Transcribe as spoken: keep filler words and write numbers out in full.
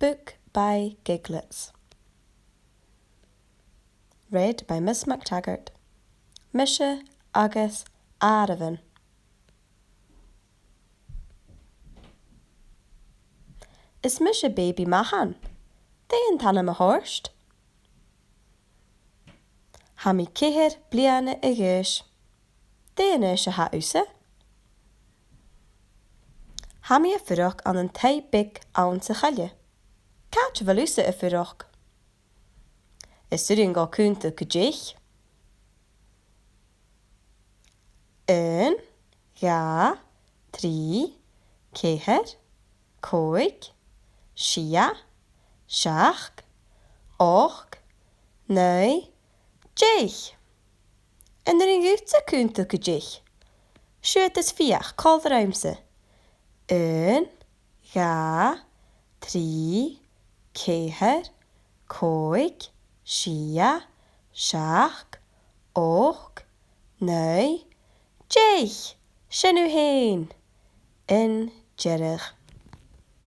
Book by Giglets. Read by Miss MacTaggart. Mise agus Àireamhan. Is mise Baby Mathan. Dè an t-ainm a th' ort? Tha mi ceithir bliadhna a dh'aois. Dè an aois a tha thusa? Tha mi a' fuireach ann an taigh beag anns a' choille. Càit a bheil thusa a' fuireach? Is urrainn dhomh cunntadh gu deich. Aon, dhà, trì, ceithir, còig, sia, seachd, ochd, naoi, deich. An urrainn dhutsa cunntadh gu deich? Siuthad is feuch còmhla riumsa. Aon, dhà, trì, ceithir, còig, sia, seachd, ochd, naoi, deich. Sin thu fhèin. An deireadh.